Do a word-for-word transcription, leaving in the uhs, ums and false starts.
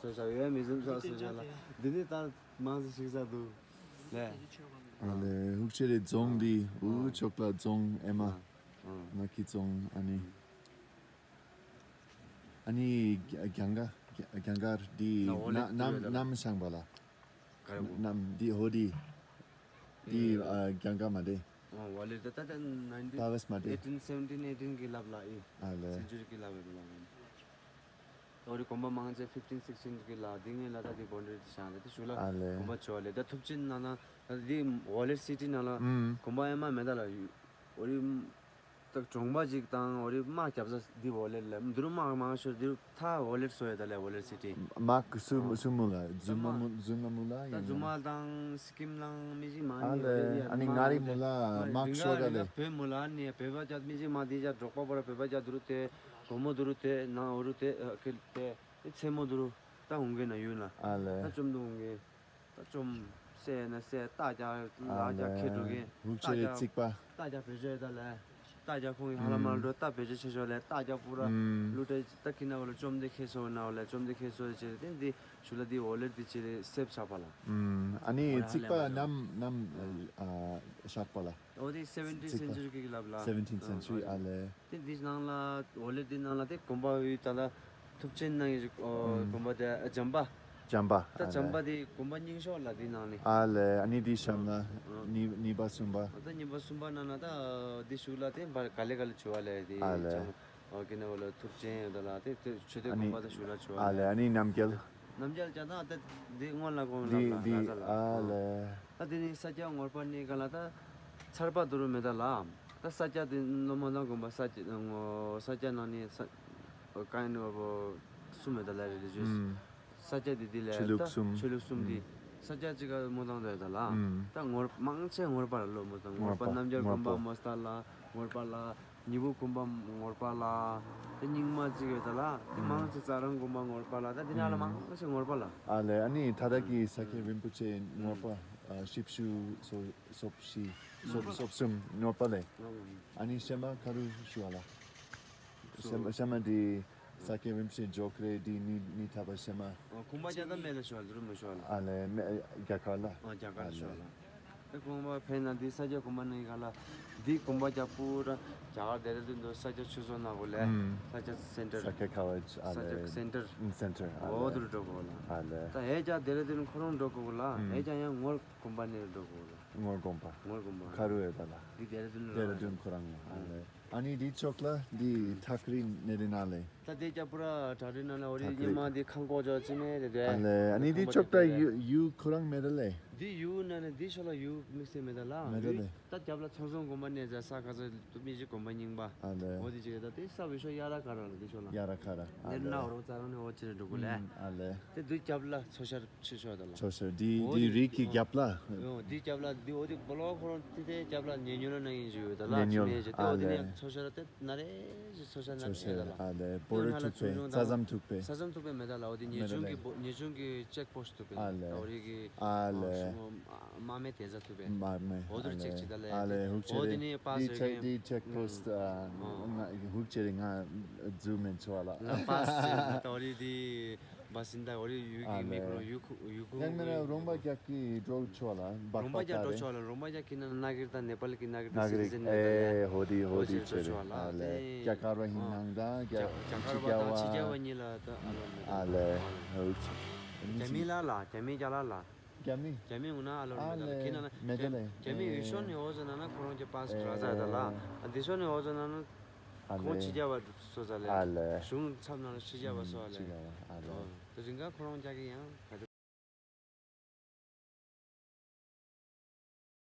སོ་ཤ་ཡོད་མི་ཟིན་ས་སོ་ཤ་ལ། འདི་ནི་ད་མང་ཟིག་ཞིག་ཟ་འདུག་ལས། ཨ་ལས་ཧུག་ཆེ་རེ་རྫོང་འདི་ཨུ་ཨ་ཆོག་ལ་རྫོང་ཨེ་མ། ཨ་ན་ཁི་རྫོང་ཨ་ནི། ཨ་ནི་གྱང་ག་གྱང་གར་འདི་ན་ནམ་ནམ་ཤང་བ་ལ། ག་རེ་གོ། ནམ་འདི་ཧོ་འདི། འདི་ཨ་གྱང་ག་མ་རེད། ཨོ་ཝ་ལེ་ད་ད་ད་ནའིན་ཊིན། པ་ཝེས་མ་རེད། ཨེ་ཊིན་སེ་བེན་ཊིན་ཨེ་ཊིན་གི་ལབ་ལ་ཨི། ཨ་ལེ། སེན་ཅུ་རི་གི་ལབ་ཡོད་ལ། ཨོ་རི་གོམ་པ་མང་ཆེ་ཕིབ་ཊིན་སིག་ཊིན་གི་ལ་འདི་ངའི་ལ་ད་འདི་བོན་ཌི་རི་དེ་ཤང་ད་དེ་ཞུ་ལ། ཨ་ལེ། གོམ་པ་ཆོ་ལེ་ད་ཐུབ་ཆེན་ན་ན་ད་འདི་ཝ་ལེ་སི་ཊི་ན་ལ་ཨུམ་གོམ་པ་ཨེ་མ་མེད་ད་ལ་ཡུ་ཨོ་རི། ད་གྲོང་པ་ཅིག་དང་ཨོ་རི་དམག་རྒྱབ་ས་འདི་ཝོ་ལེར་ལ་འདི་རུ་དམག་མང་ཤོས་འདི་རུ་ཐ་ཝོ་ལེར་སོ་ཡ་ད་ལས་ཝོ་ལེར་སི་ཊི། དམག་སུ་སུ་མུ་ལ་རྫུན་མ་མུ་རྫུན་མ་མུ་ལ་ད་ཡིན་རྫུན་མ་དང་སི་ཀིམ་ལང་མི་ཅིག་མ་ཨ་ནི་ལས་ཨ་ནི་ང་རི་མུ་ལ་དམག་ཤོ་ད་ལས། བོད་མུ་ལ་ནི་བོད་པ་ཅག་མི་ཅིག་མ་འདི་ཅག་འབྲོག་པ་པོ་ར་བོད་པ་ཅག་འདི་རུ་དེ་གོ་མོ་འདི་རུ་དེ་ནང་ཨོ་རུ་དེ་ཁིལ་དེ་ཚེ་མོ་འདི་རུ་ད་འོང་གི་ན་ཡུན་ལ་ཨ་ལས་ད་བཅོམ་དུ་འོང་གི། ད་བཅོམ་སེ་ན་སེ་རྟ་རྒྱ་ལ་རྒྱ་ཁེ་འགྲོ་གིན། ཧུག་ཆེ་རེ་རྩིག་པ། རྟ་རྒྱ་བེད་སྤྱོད་ད་ལས། རྟ་རྒྱ་ཁོང་གི་ཧ་ལ་མ་ལ་འགྲོ་རྟ་བེད་སྤྱོད་ཆེ་ཤོས་ལས་རྟ་རྒྱ་པུ་ར་ལུ་ཏྲ་ད་ཁི་ན་བ་ལ་བཅོམ་དེ་ཁེ་སོ་ན་བ་ལ་བཅོམ་དེ་ཁེ་སོ་ཅེ་རེ་དེ་འདི་ཞུ་ལ་དེ་ཝོ་ལེར་དེ་ཅེ་རེ་སེབ་ཆག་པ་ལ། ཨ་ནི་རྩིག་པ་ནམ་ནམ་ཤག་པ་ལ། འོ་དེ་སེ་བེན་ཊིན་སེན་ཅུ་རི་གི་ལབ་ལ། སེ་བེན་ཊིན་སེན་ཅུ་རི་ཨ་ལེ། དེ་འདི་ནང་ལ་ཝོ་ལེ་འདི་ནང་ལ་དེ་གོམ་པ་ཡོད་ད་ལ་ཐུབ་ཆེན་ནང་ཡོད་གོམ་པ་དེ་ཇམ་པ། ཇམ་པ་ད་ཨ་ཇམ་པ་ལེ། དེ་གོམ་པ་རྙིང་ཤོས་ལ་འདི་ནང་ནི། ཨ་ལེ་ཨ་ནི་འདི་ཤམ་ན་ཨ་གཉིས་གཉིས་པ་གསུམ་པ། ད་གཉིས་པ་གསུམ་པ་ནང་ན་ད་འདི་ཤུགས་ལ་དེ་བར་ག་ལེ་ག་ལེ་བྱུ་བ་ལེ་དེ་ཨ་ལེ། ཇམ་པ་ཨོ་ཀེ་ན་བ་ལ་ཐུབ་ཆེན་ཡོད་ད་ལ་དེ་དེ་ཆུ་དེ་ཨ་ནི་གོམ་པ་ད་ཤུགས་ལ་བྱུ་བ་ཨ་ལེ་ལེ། ཨ་ནི་རྣམ་རྒྱལ། རྣམ་རྒྱལ་ཅག་ད་ད་འདི་སྔོན་ལ་གོང་ལ་འདི་ལ་འདི་ན་ཚ་ལ་ཨ་ལེ། ད་དེ་ནི་ས་སྐྱ་ངོར་པ་ནི་ག་ལ་ད་ཚར་པ་དུ་རུ་མེད་ད་ལ། ད་ས་སྐྱ་དེ་ནོ་མ་དང་དགོན་པ་ས་སྐྱ་ངོ་ས་སྐྱ་ནང་ནི་ས་ཀ་ཡིན་ནོ་བོ་སུ་མེད་ད་ལ་རེ་རེ་ཞུས། ས་སྐྱ་དེ་དེ་ལས་ཆོས་ལུགས་ད་གསུམ་ཆོས་ལུགས་གསུམ་དེ་ས་སྐྱ་གཅིག་ག་མོ་དང་དོ་ཡ་ད་ལ། ད་ངོར་མང་ཆེ་ངོར་པ་ལ་ལོ་མོ་དང་ངོར་པ་རྣམ་རྒྱལ་དགོན་པ་མོ་སྟ་ལ་ངོར་པ་ལ། ཉི་བུ་དགོན་པ་ངོར་པ་ལ། དེ་རྙིང་མ་གཅིག་ཡོད་ད་ལ། དེ་མང་ཆེ་རྩ་རང་དགོན་པ་ངོར་པ་ལ། ད་དེ་ནང་ལ་མང་ཆེ་ངོར་པ་ལ། ཨ་ལེ་ཨ་ནི་ད་ལྟ་གི་ས་སྐྱ་རིན་པོ་ཆེ་ངོར་པ་ཨ་ཞིབ་ཞུ་སོ་སོབ་ཤི་སོབ་སོབ་གསུམ་ངོར་པ་ལེ། ཨ་ནི་ཤ་མ་ཁ་རུ་ཞུ་བ་ལ། ཤ་མ་ཤ་མ་འདི་ས་སྐྱ་རིན་པོ་ཆེ་འཇོག་རེ་འདི་ནི་ནི་ཐ་པ་ཤ་མ། ཁུམ་པ་ཅག་ད་མེད་ལ་ཞུ་བ་ལ་རུ་མ་ཞུ་བ་ལ། ཨ་ལེ་མེ་རྒྱ་གར་ལ། ཨ་རྒྱ་གར་ལ་ཞུ་བ་ལ། ཨ་ལེ། ད་གོང་མ་ཕན་ན་འདི་ས་སྐྱ་གོང་མ་ནང་ག་ལ་འདི་གོང་མ་རྒྱ་པུ་ར་རྒྱ་གར་ལྡེ་ར་ལྡུན་དུ་ས་སྐྱ་ཆུ་ཚོད་ནག་པོ་ལས། ཨུམ། ས་སྐྱ་སེན་ཊར། ས་སྐྱ་ཁ་བ་ཨ་ས་སྐྱ་ལེ། སེན་ཊར། ཨུམ་སེན་ཊར་ཨ་འོ་ལེ། དུ་རུ་འགྲོ་གོ་ལ། ཨ་ལེ། ད་ཧེ་རྒྱ་ལྡེ་ར་ལྡུན་ཁོ་རང་འགྲོ་གོ་ལ། ཨུམ། ཧེ་རྒྱ་ཡང་ངོར་གོང་མ་ནས་འགྲོ་གོ་ལ། ངོར་གོང་པ། ངོར་གོང་པ། ཁ་རུ་ཡོད་ད་ལ། འདི་ལྡེ་ར་ལྡུན་ལྡེ་ར་ལྡུན་ཁོ་རང་ངོ་ཨ་ལེ། ཨ་ནི་འདི་ཕྱོགས་ལ་འདི་ཐག་རིང་ནས་རིང་ན་ལེ། ད་དེ་རྒྱ་པུ་ར་གྲ་རི་ན་ལ་འོ་རི་ཐག་ཉི་རིང་མ་དེ་ཁང་ཀོ་ཅོ་ཅི་མེད་རེད་དེ། ཨ་ལེ་ཨ་ནི་འདི་ཕྱོགས་ད་ཡུ་ཡུ་ཁོ་རང་མེད་རེད་ལེ། འདི་ཡུ་ན་ནི་འདི་ཕྱོགས་ལ་ཡུ་དམིགས་བསལ་མེད་ད་ལ། མེད་རེད་ལེ། ད་རྒྱབ་ལ་ཚོང་ཟོང་དགོན་པ་ནས་ཟ་ས་ཁ་ཚ་མི་ཞིག་དགོན་པ་རྙིང་པ། ཨ་ལེ། འོ་དེ་ཅི་རེད་ད་དེ་ས་བི་ཤོ་ཡ་ར་ཁ་ར་ལ་དེ་ཕྱོགས་ལ། ཡ་ར་ཁ་ར་ཨ་ནེར་ན་ལེ། འོ་རོ་ཙ་རང་ནས་འོ་ཅི་རེད་འགྲོ་གོ་ལེ། ཨ་ལེ། དེ་དུས་རྒྱབ་ལ་ཚོ་ཤར། ཕྱི་ཕྱོགས་དང་། ཕྱོགས་ཕྱོགས་འདི་འོ་འདི་དེ་རིགས་ཀྱི་རྒྱབ་ལ། འོ་འདི་རྒྱབ་ལ་འདི་འོ་འདི་སྦོ་ལོག་ཁོ་རང་འདི་དེ་རྒྱབ་ལ་ཉེ་ཉོ་ལ་ན་ཡིན་ཞུ་ཡོད་ད་ལ་ཉེ་ཉོ་ཅི་མེད་ཅི་དེ་ཨ་འོ་འདི་ལེ། ནས་ཚོ་ཤར་དེ་ན་རེ་ཞིག་ཚོ་ཤར་ན་ཚོ་རེ་ད་ལ། ཤར་ཨ་ལེ། འདི་འོ་ན་ལ་ཚོ་ཉོ་ད་ས་མཚམས་ཐུག་པས། ས་མཚམས་ཐུག་པས་མེད་ད་ལ་འོ་འདི་ཉེ་ཆུང་གི་སྦོ་ཉེ་ཆུང་གི་ཅེག་པོ་སི་ཐུག་པས་ཨ་ལེ། ད་འོ་རིགས་ཀྱི་ཨ་ལེ། དམག་མི་དེ་ཚ་ཐུག་པས། དམག་མི་འོ་དུར་ཅེག་ཅི་ད་ལ་ཨ་ལེ། ཧུག་ཆེ་འོ་འདི་རེད། ནས་པ་འདི་སེ་ཅེག་གི་འདི་ཅེག་པོ་སི་ཨ་ང་ཧུག་ཆེ་རེད། ང་རྫུན་མེད་ཚོ་ལ། ལ་པ་སེ་ད་འོ་རིགས་འདི། བ་སིན་ད་འོ་རི་ཡུ་གི་ཨ་མི་ཁོ་ལེ། རང་ཡུ་ཁུ་ཡུ་ཁུ་ཡང་མིན་ན་རོང་པ་རྒྱག་གི་འགྲོ་ཆོག་ལ་འབག་རོང་པ་པ་རྒྱག་ད་འགྲོ་རེད། ཆོག་ལ་རོང་པ་རྒྱག་གི་ན་ན་གིར་ད་ནེ་པལ་གི་ན་གིར་ད་ན་གི་སི་ཊི་ཛེན་ཡོད་ད་ལེ། ཨེ་ཧོ་དི་ཧོ་ཧོ་དི་ཅི་ཆེ་རེད། ཆོག་ལ་ཨ་ལེ། ཨེ་རྒྱ་གར་བ་ཧིན་ནང་ད་རྒྱ་རྒྱ་གར་བ་དང་ཕྱི་རྒྱལ་བ་གཉིས་ལ་ད་ཨ་ལོ་མེད་ད་ཨ་ལེ། ཧོ་ཅི་རྒྱ་མི་ལ་ལ་རྒྱ་མི་རྒྱ་ལ་ལ། རྒྱ་མི། རྒྱ་མི་འོ་ན་ཨ་ལོ་ཨ་མེད་ད་ལེ། ཁྱེད་ན་ན་མེད་ད་ལེ། རྒྱ་མི་ཡུལ་ཤོར་ནས་འོ་ཟེར་ན་ན་ཁོ་རང་གི་པ་སི་ཊི་ར་ཟ་ད་ལ། ཨ་འདི་ཤོར་ནས་འོ་ཟེར་ན་ན། ཨ་ཁོང་ལེ། ཕྱི་རྒྱལ་བ་སོ་ཟ་ལེ། ཨ་ལེ། གཞུང་ཚབ་ན་ལ་ཕྱི་རྒྱལ་བ་སོ་ཨ་ལེ། ཕྱི་རྒྱལ་བ་ཨ་ལེ། ཨོ་དེ་རིང་ག་ཁོ་རང་རྒྱ་གི་ཡང་ག་དེ།